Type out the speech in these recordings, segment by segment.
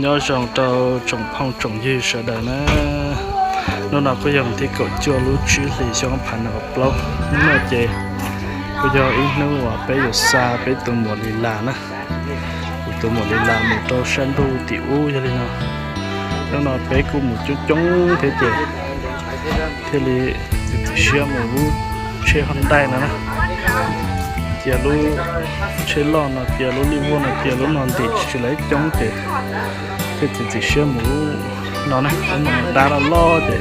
Nyob zoo rau tsoom phooj tsoom ywg sawv daws na. Hnub no kuj yog thib kaum cuaj lub tsib hlis xyoo ob phav nees nkaum plaub. Hnub no ces kuj yog ib hnub uas peb yuav xa peb tus muam Lis Las na, kuv tus muam Lis Las mus rau sab ntuj tim ub. Yog li no, hnub no peb kuj mus coob coob thiab ces thiaj li txiav txim siab mus lub tsheb Hyundai no na. Cia lub tsheb loj no, cia lub lij vuag no, cia lub no ntim tsis tsis lawv coob ces thiaj txiav txim siab mus lub no na. Lub no dab loj loj ces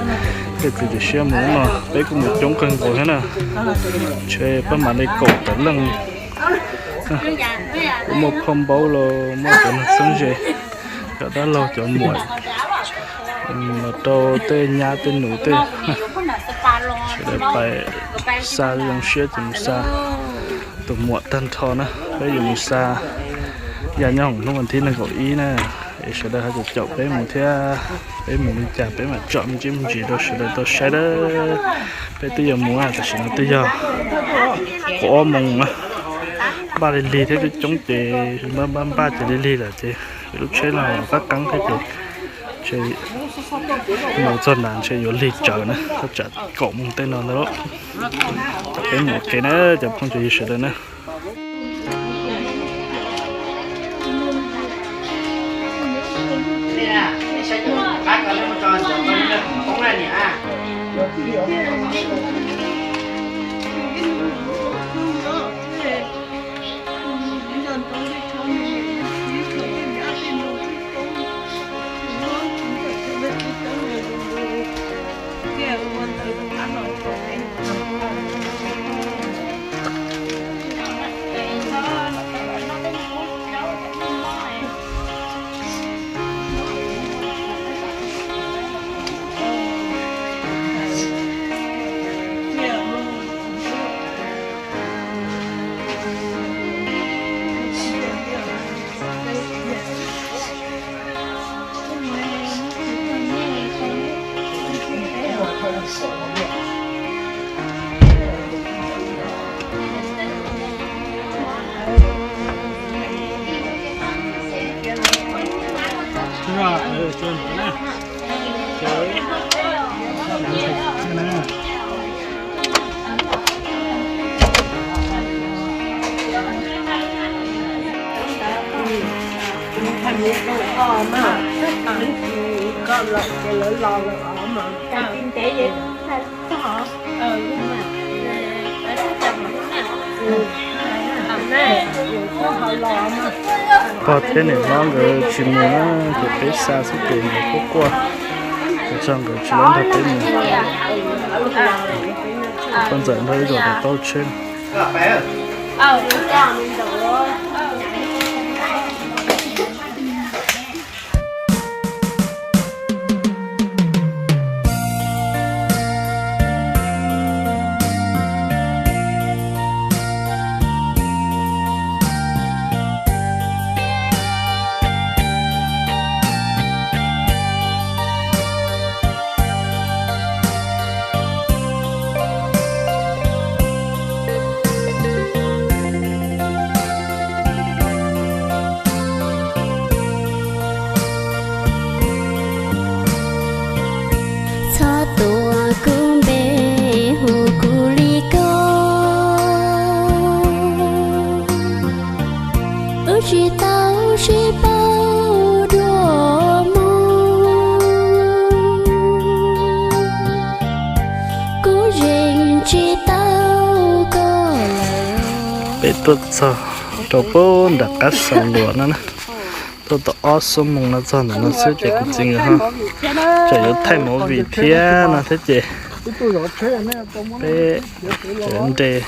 thiaj txiav txim siab mus lub no. Peb kuj mus coob kawg nkaus thiab na, ntshe pab mam li kaum tawm leej. Kuj muaj phauj npaub los muaj cov neeg txheeb ze, cov dab laug cov muam, los rau tej nyab tej nus tej, sawv daws pais xa zoo siab ces mus xa tus muam tag nrho na. Peb yuav mus xa ya nyob hoom hnub vas thib nees nkaum ib na, es sawv daws ho caum caum peb mus thiab. Peb mus li cas peb mam tsom me ntsis me ntsis rau sawv daws tau saib dab. Peb twb yuav mus tam sim no twb yog kaum ob moos na, npaj lig lig thiab, coob coob ces npaj npaj npaj ces lig lig lawm ces lub tsheb los qab qeeb thiab ces mus txog ntawd ntshe yuav lig tsawv na, thaj tsam kaum moos tej no ntag. Peb mus ua ke na cov phooj cov ywg sawv daws na. Pog thiab niam hlob nkawd tsis mus na, ces peb xa xwb ces nkawd quaj quaj, ces txog nkawd tsis lab nrog peb mus. Poj ntxawm nrog ib zaug tau tsheb. Txhob tuav kuv npe hu kuv li ko, wb tsis tau sib paub dua moo, kuv zeem tsis tau koj lawm. Peb tuaj txog rau pem nram qab Xa Luas no na, tuaj tau ob xuab moos no txog ntawm no xwb ces kuv txiv nkawd ho tseem yuav thaij movie thiab no thiab ces peb nres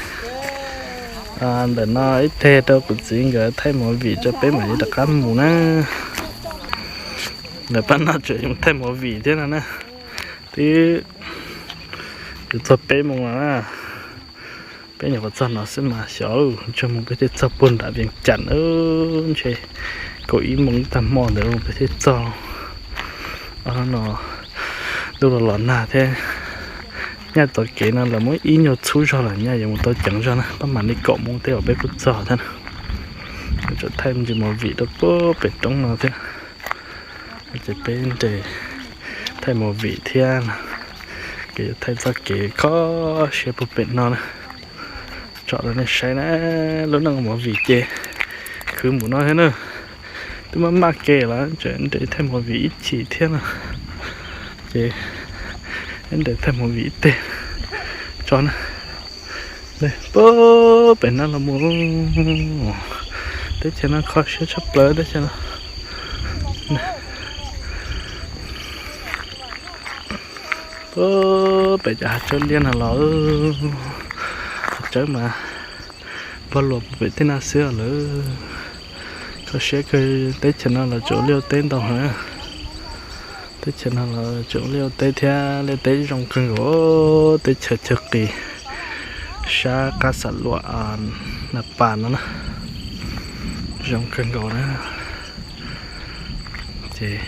ntawm no ib teg rau kuv txiv nkawd thaij movie rau peb mam li rov qab mus na. Lawv pab no tseem yuav thaij movie thiab no na. Twb yuav txog peb moos no na. Peb nyuam qhuav txog no xwb mas xyov lawm, ntsej muag peb thiaj txog puag nram Vias Cas, ntshe kaum ib moos ib tag hmo ntawd peb thiaj txog. No ntuj los los nag thiab, nyaj tom kev no lawv muab ib nyuag txhub zog lawm, nyaj yuav mus tau ceev zog na, pab mam li kaum moos tej uas peb kuj txog thiab na. Tseem thaij movie rau pem roob no thiab. Ces peb nres thaij movie thiab no, ces yuav thaij txoj kev kho siab puag pem no na, tsom rau nej saib na. Lub neej movie ces khwv mus no thiab na, twb maj maj kev lawm tseem nres thaij movie ib chim thiab no, ces nres thaij movie ib teg tso na. Puag pem no los mus, teb chaws no kho siab tshaj plaws teb chaws no. Puag pem cov hav tsawb liab no los, hav tsawb mas npog luas puag pem tej no xwb lawm. Kho siab kawg, teb chaws no los tseem ua liaj ua teb ntau heev. Teb chaws no los tseem ua liaj ua teb thiab, liaj teb zoo kawg nkaus. Teb chaws chaw qis sab qab xam luam Nas Pas no na, zoo kawg nkaus na. Ces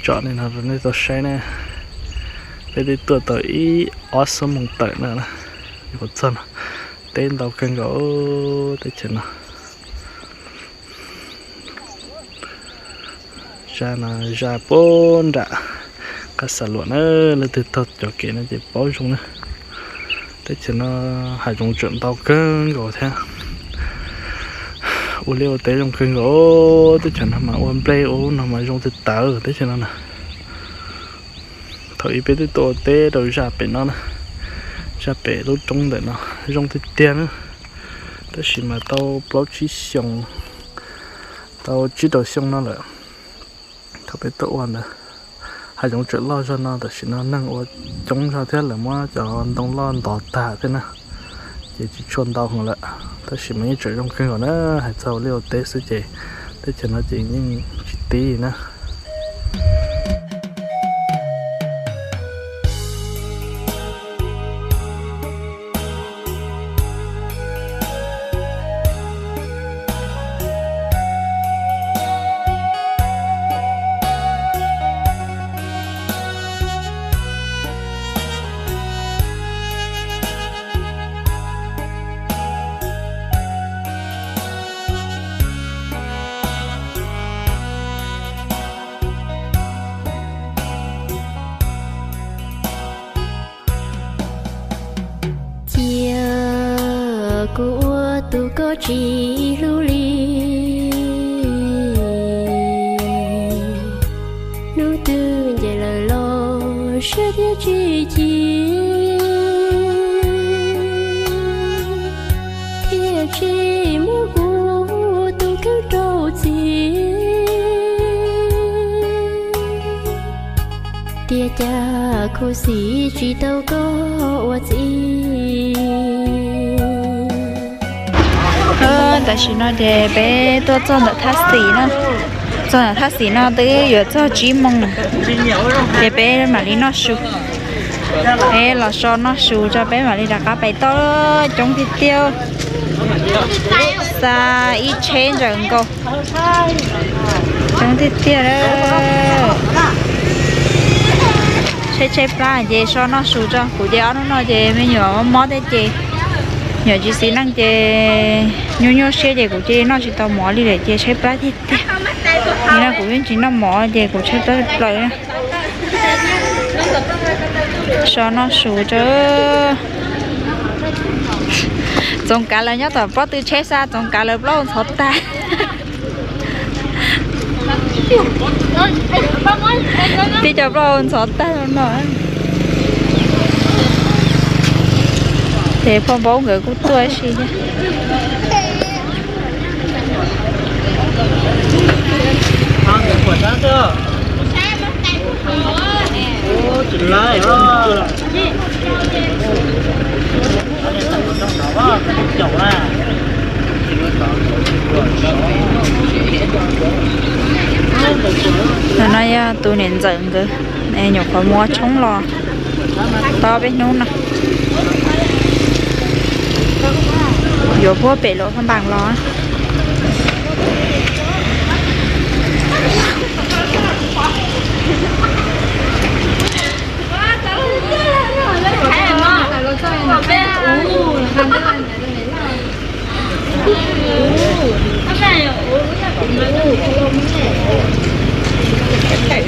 tsom li no rau nej tau saib na. Peb twb tuaj tau ib ob xuab moos tawm no na, yuav txog no. Teb ntau kawg nkaus teb chaws no. Zaj no zaj puag nram qab xam luam na, leej twg taug cov kev no ces paub zoo na. Teb chaws no hav zoov tseem ntau kawg nkaus thiab. Ua liaj ua teb zoo kawg nkaus, teb chaws no mas ua nplej ua ub no mas zoo tiag tawv teb chaws no na. Thaum ub peb twb tuaj ua teb rau zaj pem no na, zaj pem lub roob ntawm no zoo tiag tiag na, tab sis mas tau plaub tsib xyoos, tau tsib rau xyoo no lawm. Thaum peb tuaj ua ntawd, hav zoov tseem loj zog no, tam sim no neeg ua coob zog thiab lawv muab cov ntoo loj ntov tag thiab na, ces tsis tshua ntau heev lawm, tab sis mas yeej tseem zoo kawg nkaus na. Hais txog ua liaj ua teb xwb ces teb chaws no ces yeej tsis tib na. Cia kuv ua tus koj tsis hlub li, hnub twg nce lawm los siab thiab tsis chim, thiaj tsis muab kuv tus kheej rau txim. Tias cas khuv xim tsis tau koj ua txiv. Tam sim no ces peb tuaj txog ntawm thaj xis no, txog ntawm thaj xis no twb yuav txog tsib moos, ces peb mam li noj su. Peb los so noj su tso peb mam li rov qab pais toj. Coob tiag tiag, xa ib tsheb ntsaws nkaus. Coob tiag tiag. Tshaib tshaib plab ces so noj su tso. Kuv ces ob hnub no ces me nyuam mob mob thiab ces nyuam tsis xis neej ces nyuaj nyuaj siab ces kuv cia li noj tsis tau mov li lawm ces tshaib plab tiag tiag. Nim no kuv yeej tsis noj mov ces kuv tshaib plab plaws. So noj su tso. Txoov Kav lawv nyob tom pob tw tsheb xa Txoov Kav lawv plaub hau ntxhov tag. Tib co plaub hau ntxhov tag no. Ces Phoj Npaub nkawd kuj tuaj ib si thiab. No no yog tus niam ntxawm nkawd, nyuam qhuav mus ua tshoob los tau peb hnub no, yuav puag pem Luam Phaj Npaas los.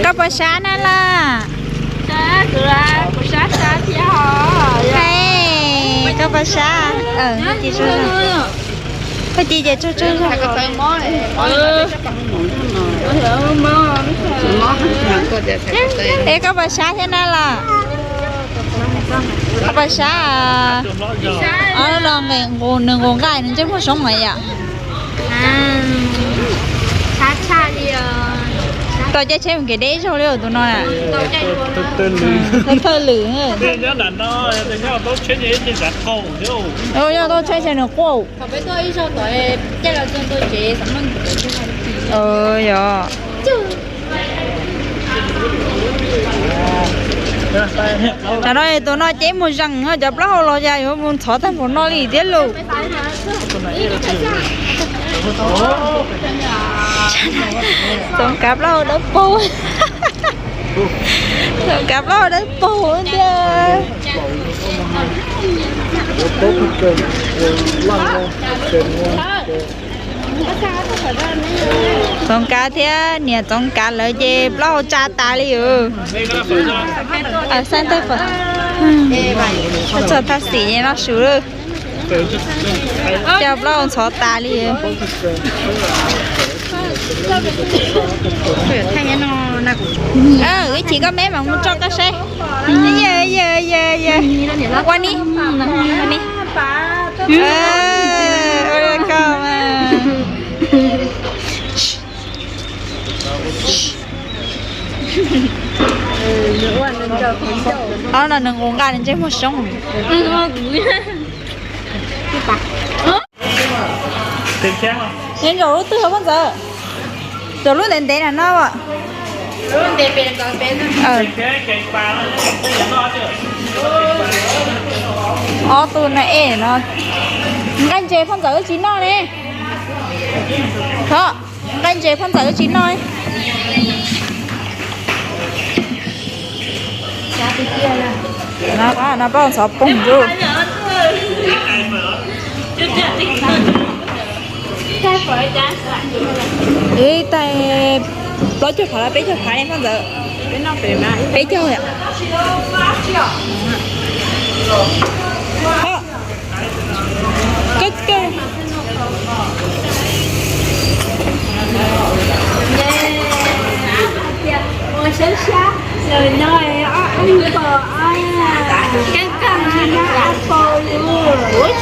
Koj puas sab na laj? Hais, koj puas sab? Koj cia ces tsaug tsaug zog. Es koj puas sab thiab na laj? Koj puas sab? Ob los nws nqus nqaij nws ntsej muag zoo mas yom. Tau caij tsheb mus kev deb zaug li tus no na. Thawj lwm. Yog tau tsheb ces nws quaj. Yog. Tam no tus no ces mus zeem cov plaub hau los yog yuav mus ntxhov tag npaum no li thiab lauj. Txoov kav plaub hau dawb paug. Txoov kav plaub hau dawb paug tiag. Txoov kav thiab niam txoov kav lawv ces plaub hau tsa tas li os. Txog thaj xim no su lawm. Coj plaub hau ntxhov tas li. Ib chim koj meb mam mus tso koj saib. Ua ni, ua ni. Ob no nws nqus nqaij nws ntsej muag soob. Nyob zaum lub twg poj ntxawm? Zaum lub ntev ntev na no. Ob tug na es no. Nqaij ntses poj ntxawm wb tsis noj ne. Thov, nqaij ntses poj ntxawm wb tsis noj. No pab ntxhov poog ntsuj. Ib tais plaub caug phav los peb caug phav ne poj ntxawm? Peb caug.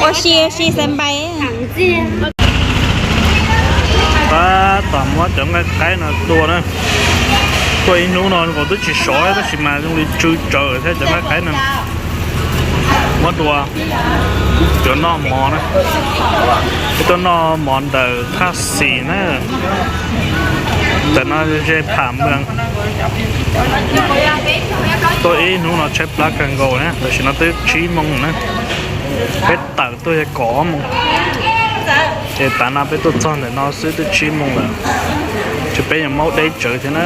Ua si ua si xav npais. Tab tom muab cov nqaij qaib no tua na. Tua ib hnub no nkaus twb tsis sov tab sis mas zoo li tsw tsawv thiab cov nqaij qaib no. Muab dua, yuav noj mov na. Peb tuaj noj mov ntawm thaj xis na. Ntawm no ze Pham Meeg. Tuaj ib hnub no tshaib plab kawg nkaus na, tam sim no twb tsib moos na. Peb tawm tuaj yog kaum ob moos. Ces tav no peb tuaj txog ntawm no xwb twb tsib moos lawm. Ces peb yuav maub deb tsawv thiab na.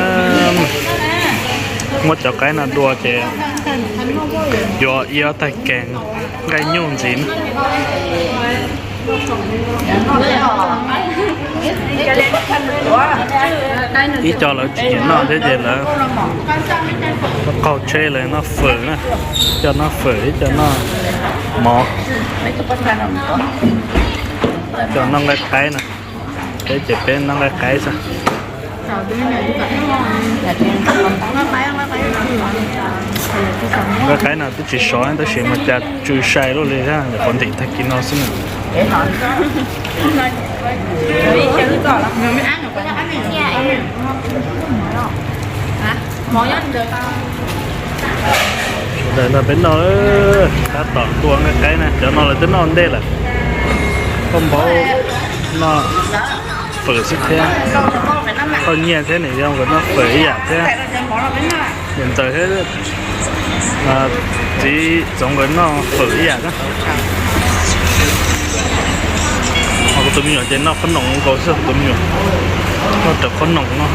Muab cov qaib no dua ces yuav ib ob tag kev nqaij nyuj ntxiv na. Ib co lawv tsis nyiam noj thiab ces lawv qaug tsheb lawv noj fawm na. Ib co noj fawm ib co noj mov. Ib co noj nqaij qaib na. Peb ces peb noj nqaij qaib xwb. Nqaij qaib no twb tsis sov tab sis mas cas tsw sai luaj li thiab, nyuam qhuav ntim tag kis no xwb na. Ntawm no peb noj, tab tom tua nqaij qaib na, cov no lawv twb noj ntej lawm. Koj npaub noj fawm xwb thiab, koj nyiaj thiab nws yog nkawd noj fawm ib yam thiab. Niam ntxawm thiab txiv txoov nkawd noj fawm ib yam thiab. Ho kuv tus me nyuam ces noj qhob noom nkaus xwb, tus me nyuam noj raws qhob noom no.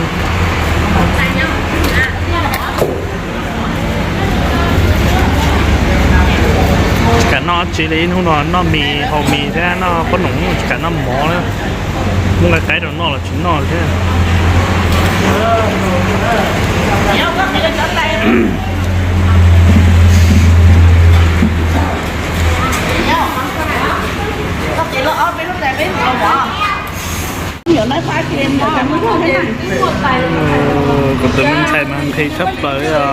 Tsis kam noj dab tsi li, ib hnub no noj mis haus mis thiab noj qhob noom, tsis kam noj mov li. Muab nqaij qaib rau noj los tsis noj thiab. Kuv tus me ntxhais mas nqhis tshaj plaws os,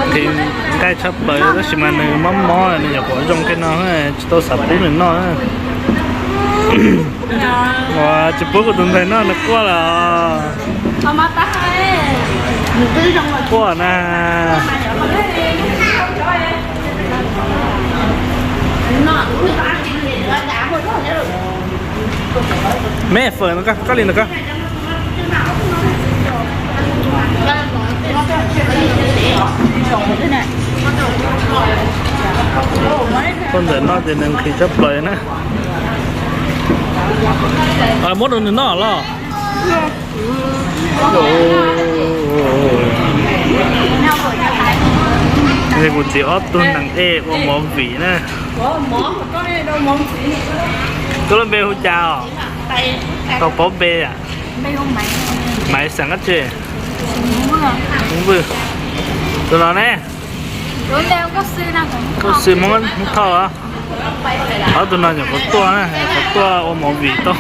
nqhis nqaij tshaj plaws tab sis mas nws mob mob nws nyuam qhuav zoo kiag no tsis tau xav pub nws noj. Ua tsis pub kuv tus ntxhais noj nws quaj lawm. Quaj na. Meb fawm no koj, koj li ntawm koj. Koj ntawm no ces nws nqhis tshaj plaws na. Muab rau nws noj los. Kuv txiv ob tug nees ej ua movie na. Koj lub npe hu cas os? Tau paub npe a? Maiv xeem dab tsi? Hmoob Vwj. Tus no ne? Koj xwb Hmoob Thoj. Ob tug no nyuam qhuav tuaj, qhuav tuaj ua movie tau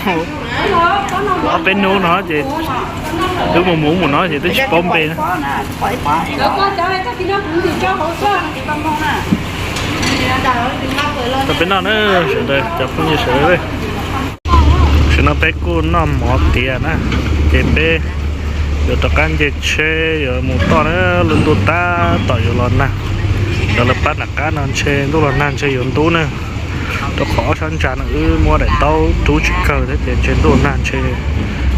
ob peb hnub no ces twb mus mus mus no ces twb tsis paub npe na. Tau peb noj na, sawv daws cov phooj ywg sawv daws. Tam sim no peb kuj noj mov tiav na, ces peb yuav rov qab nce tsheb yuav mus toj na, lub ntuj tab tom yuav los nag. Ntawd lawv pab nram qab no ntshe ntuj los nag ntshe yuav ntub na. Rau qhov ob sab ntsa no wb muab daim ntaub rub tsis kawg thiab ces ntshe ntuj los nag ntshe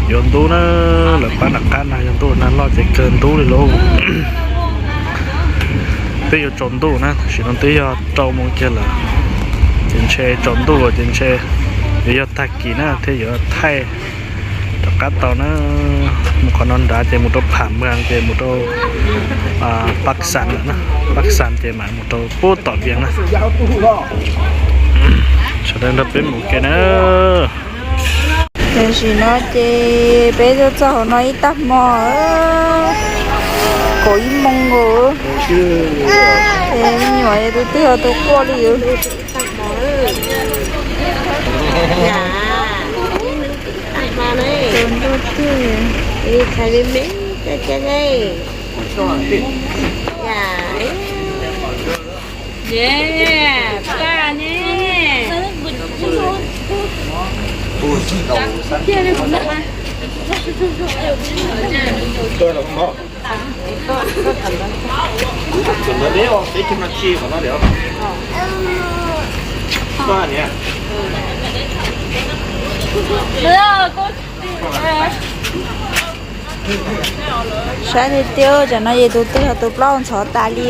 yuav ntub na. Lawv pab nram qab no yog ntuj los nag loj ces kawg ntub li lauj. Twb yuav tsaus ntuj na, tam sim no twb yog rau moos kiag lawm. Ces ntshe tsaus ntuj ces ntshe yuav yog tag kis na thiaj yuav thaij rov qab tau na. Mus qhov no nrad ces mus rau Pham Mwas ces mus rau Paj Xas lawm na. Paj Xas ces mam mus rau pub tom Vias na. Sawv daws nrog peb mus ke na. Tam sim no ces peb tuaj txog hauv no ib tag hmo, kaum ib moo nkaus. Ces me nyuam tus twg ho tus quaj li. Tus ntuj twg. Saib tiag tiag, tam no yog tus twg ho tus plaub ntxhov tas li.